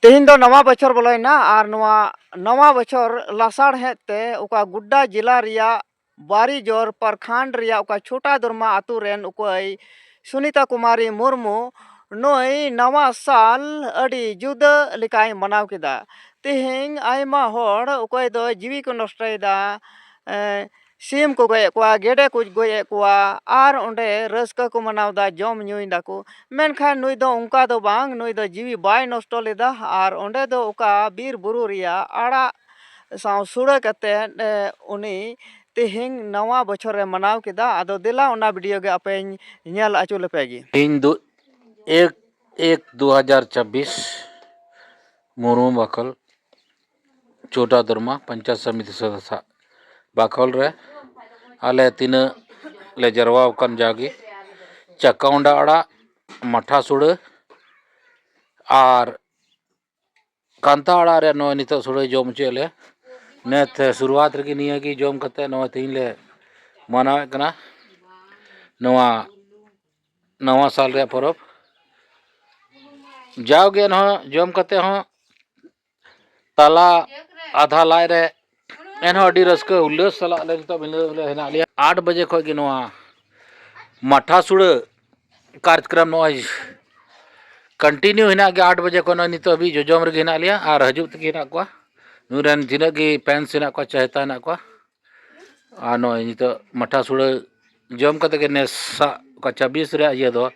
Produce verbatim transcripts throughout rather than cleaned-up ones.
ᱛᱮᱦᱮᱧ ᱫᱚ ᱱᱟᱣᱟ ᱵᱚᱪᱷᱚᱨ ᱵᱚᱞᱚᱭᱮᱱᱟ ᱟᱨ ᱱᱚᱣᱟ ᱱᱟᱣᱟ ᱵᱚᱪᱷᱚᱨ ᱞᱟᱥᱟᱲᱦᱮᱫ ᱛᱮ ᱚᱠᱟ ᱜᱳᱰᱰᱟ ᱡᱮᱞᱟ ᱨᱮᱭᱟᱜ ᱵᱟᱨᱤᱡᱳᱨ ᱯᱨᱚᱠᱷᱚᱸᱰ ᱨᱮᱭᱟᱜ ᱚᱠᱟ ᱪᱷᱳᱴᱟ ᱫᱚᱨᱢᱟ ᱟᱛᱳ ᱨᱮᱱ ᱚᱠᱚᱭ ᱥᱩᱱᱤᱛᱟ ᱠᱩᱢᱟᱨᱤ ᱢᱩᱨᱢᱩ ᱱᱩᱭ ᱱᱟᱣᱟ ᱥᱟᱞ ᱟᱹᱰᱤ ᱡᱩᱫᱟᱹ ᱞᱮᱠᱟᱭ ᱢᱟᱱᱟᱣ ᱠᱮᱫᱟ᱾ ᱛᱮᱦᱮᱧ ᱟᱭᱢᱟ ᱦᱚᱲ ᱚᱠᱚᱭ ᱫᱚ ᱡᱤᱣᱤ ᱠᱚ ᱱᱚᱥᱴᱚᱭᱮᱫᱟ, ᱮᱸ, ᱥᱤᱢ ᱠᱚ ᱜᱚᱡ ᱮᱫ ᱠᱚᱣᱟ, ᱜᱮᱰᱮ ᱠᱚ ᱜᱚᱡ ᱮᱫ ᱠᱚᱣᱟ, ᱟᱨ ᱚᱸᱰᱮ ᱨᱟᱹᱥᱠᱟᱹ ᱠᱚ ᱢᱟᱱᱟᱣ ᱮᱫᱟ, ᱡᱚᱢ ᱧᱩᱭ ᱫᱟᱠᱚ᱾ ᱢᱮᱱᱠᱷᱟᱱ ᱱᱩᱭ ᱫᱚ ᱚᱱᱠᱟ ᱫᱚ ᱵᱟᱝ, ᱱᱩᱭ ᱫᱚ ᱡᱤᱣᱤ ᱵᱟᱭ ᱱᱚᱥᱴᱚ ᱞᱮᱫᱟ᱾ ᱟᱨ ᱚᱸᱰᱮ ᱫᱚ ᱚᱠᱟ ᱵᱤᱨ ᱵᱩᱨᱩ ᱨᱮᱭᱟᱜ ᱟᱲᱟᱜ ᱥᱟᱶ ᱥᱩᱲᱟᱹ ᱠᱟᱛᱮᱫ, ᱮ, ᱩᱱᱤ ᱛᱮᱦᱮᱧ ᱱᱟᱣᱟ ᱵᱚᱪᱷᱚᱨᱮ ᱢᱟᱱᱟᱣ ᱠᱮᱫᱟ᱾ ᱟᱫᱚ ᱫᱮᱞᱟ ᱚᱱᱟ video ᱜᱮ ᱟᱯᱮᱧ ᱧᱮᱞ ᱦᱚᱪᱚ ᱞᱮᱯᱮ ᱜᱮ᱾ ᱤᱧ ᱫᱚ ᱮᱠ ᱮᱠ ᱫᱩ ᱦᱟᱡᱟᱨ ᱪᱚᱵᱵᱤᱥ ᱢᱩᱨᱢᱩ ᱵᱟᱠᱷᱳᱞ ᱪᱳᱴᱟ ᱫᱚᱨᱢᱟ ᱯᱚᱧᱪᱟᱭᱮᱛ ᱥᱚᱢᱤᱛᱤ ᱥᱚᱫᱚᱥᱥᱚ ᱵᱟᱠᱷᱳᱞ ᱨᱮ ᱟᱞᱮ ᱛᱤᱱᱟᱹᱜ ᱞᱮ ᱡᱟᱨᱣᱟ ᱟᱠᱟᱱ ᱡᱟᱜᱮ ᱪᱟᱠᱟᱣᱰᱟ ᱟᱲᱟᱜ, ᱢᱟᱴᱷᱟ ᱥᱩᱲᱟᱹ ᱟᱨ ᱠᱟᱱᱛᱷᱟ ᱟᱲᱟᱜ ᱨᱮ ᱱᱚᱜᱼᱚᱭ ᱱᱤᱛᱚᱜ ᱥᱩᱲᱟᱹ ᱡᱚᱢ ᱦᱚᱪᱚᱭᱮᱫ ᱞᱮ᱾ ᱱᱤᱛ ᱥᱩᱨᱩᱣᱟᱛ ᱨᱮᱜᱮ ᱱᱤᱭᱟᱹ ᱜᱮ ᱡᱚᱢ ᱠᱟᱛᱮ ᱱᱚᱜᱼᱚᱭ ᱛᱮᱦᱮᱧ ᱞᱮ ᱢᱟᱱᱟᱣᱮᱫ ᱠᱟᱱᱟ ᱱᱚᱣᱟ ᱱᱟᱣᱟ ᱥᱟᱞ ᱨᱮᱭᱟᱜ ᱯᱚᱨᱚᱵᱽ᱾ ᱡᱟᱣᱜᱮ ᱮᱱᱦᱚᱸ ᱡᱚᱢ ᱠᱟᱛᱮ ᱦᱚᱸ ᱛᱟᱞᱟ ᱟᱫᱷᱟ ᱞᱟᱡ ᱨᱮ ᱮᱱᱦᱚᱸ ᱟᱹᱰᱤ ᱨᱟᱹᱥᱠᱟᱹ ᱦᱩᱞᱟᱹᱥ ᱥᱟᱞᱟᱜ ᱞᱮ ᱱᱤᱛᱚᱜ ᱢᱤᱞᱟᱹᱣ ᱨᱮ ᱦᱮᱱᱟᱜ ᱞᱮᱭᱟ᱾ ᱟᱴ ᱵᱟᱡᱮ ᱠᱷᱚᱱ ᱜᱮ ᱱᱚᱣᱟ ᱢᱟᱴᱷᱟ ᱥᱩᱲᱟᱹ ᱠᱟᱨᱡᱚᱠᱨᱚᱢ ᱱᱚᱜᱼᱚᱭ continue ᱦᱮᱱᱟᱜ ᱜᱮᱭᱟ᱾ ᱟᱴ ᱵᱟᱡᱮ ᱠᱷᱚᱱ ᱱᱚᱜᱼᱚᱭ ᱱᱤᱛᱚᱜ ᱦᱟᱹᱵᱤᱡ ᱡᱚᱡᱚᱢ ᱨᱮᱜᱮ ᱦᱮᱱᱟᱜ ᱞᱮᱭᱟ ᱟᱨ ᱦᱤᱡᱩᱜ ᱛᱮᱜᱮ ᱦᱮᱱᱟᱜ ᱠᱚᱣᱟ᱾ ᱱᱩᱭ ᱨᱮᱱ ᱛᱤᱱᱟᱹᱜ ᱜᱮ fans ᱦᱮᱱᱟᱜ ᱠᱚᱣᱟ, ᱪᱟᱦᱮᱛᱟ ᱦᱮᱱᱟᱜ ᱠᱚᱣᱟ᱾ ᱟᱨ ᱱᱚᱜᱼᱚᱭ ᱱᱤᱛᱚᱜ ᱢᱟᱴᱷᱟ ᱥᱩᱲᱟᱹ ᱡᱚᱢ ᱠᱟᱛᱮ ᱜᱮ ᱱᱮᱥᱟᱜ ᱚᱠᱟ ᱪᱚᱵᱵᱤᱥ ᱨᱮᱭᱟᱜ ᱤᱭᱟᱹ ᱫᱚ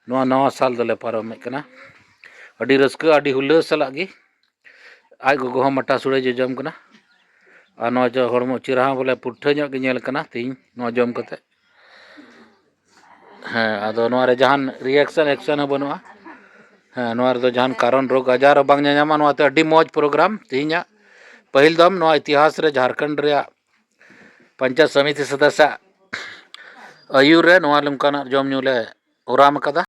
ᱱᱚᱣᱟ ᱱᱟᱣᱟ ᱥᱟᱞ ᱫᱚᱞᱮ ᱯᱟᱨᱚᱢᱮᱫ ᱠᱟᱱᱟ᱾ ᱟᱹᱰᱤ ᱨᱟᱹᱥᱠᱟᱹ, ᱟᱹᱰᱤ ᱦᱩᱞᱟᱹᱥ ᱥᱟᱞᱟᱜ ᱜᱮ ᱟᱡ ᱜᱚᱜᱚ ᱦᱚᱸ ᱢᱟᱴᱷᱟ ᱥᱩᱲᱟᱹ ᱡᱚᱡᱚᱢ ᱠᱟᱱᱟ᱾ ᱟᱨ ᱱᱚᱣᱟ ᱡᱚ ᱦᱚᱲᱢᱚ ᱪᱮᱦᱨᱟ ᱦᱚᱸ ᱵᱚᱞᱮ ᱯᱩᱴᱷᱟᱹ ᱧᱚᱜ ᱜᱮ ᱧᱮᱞ ᱠᱟᱱᱟ ᱛᱮᱦᱮᱧ ᱱᱚᱣᱟ ᱡᱚᱢ ᱠᱟᱛᱮ᱾ ᱦᱮᱸ, ᱟᱫᱚ ᱱᱚᱣᱟ ᱨᱮ ᱡᱟᱦᱟᱱ reaction action ᱦᱚᱸ ᱵᱟᱹᱱᱩᱜᱼᱟ᱾ ᱦᱮᱸ, ᱱᱚᱣᱟ ᱨᱮᱫᱚ ᱡᱟᱦᱟᱱ ᱠᱟᱨᱚᱱ ᱨᱳᱜᱽ ᱟᱡᱟᱨ ᱦᱚᱸ ᱵᱟᱝ ᱧᱟᱧᱟᱢᱟ᱾ ᱱᱚᱣᱟᱛᱮ ᱟᱹᱰᱤ ᱢᱚᱡᱽ program ᱛᱮᱦᱮᱧᱟᱜ᱾ ᱯᱟᱹᱦᱤᱞ ᱫᱚᱢ ᱱᱚᱣᱟ ᱤᱛᱤᱦᱟᱥ ᱨᱮ ᱡᱷᱟᱲᱠᱷᱚᱸᱰ ᱨᱮᱭᱟᱜ ᱯᱚᱧᱪᱟᱭᱮᱛ ᱥᱚᱢᱤᱛᱤ ᱥᱚᱫᱚᱥᱥᱚ ᱟᱹᱭᱩᱨ ᱨᱮ ᱱᱚᱣᱟ ᱱᱚᱝᱠᱟᱱᱟᱜ ᱡᱚᱢ ᱧᱩ ᱞᱮ program ᱟᱠᱟᱫᱟ᱾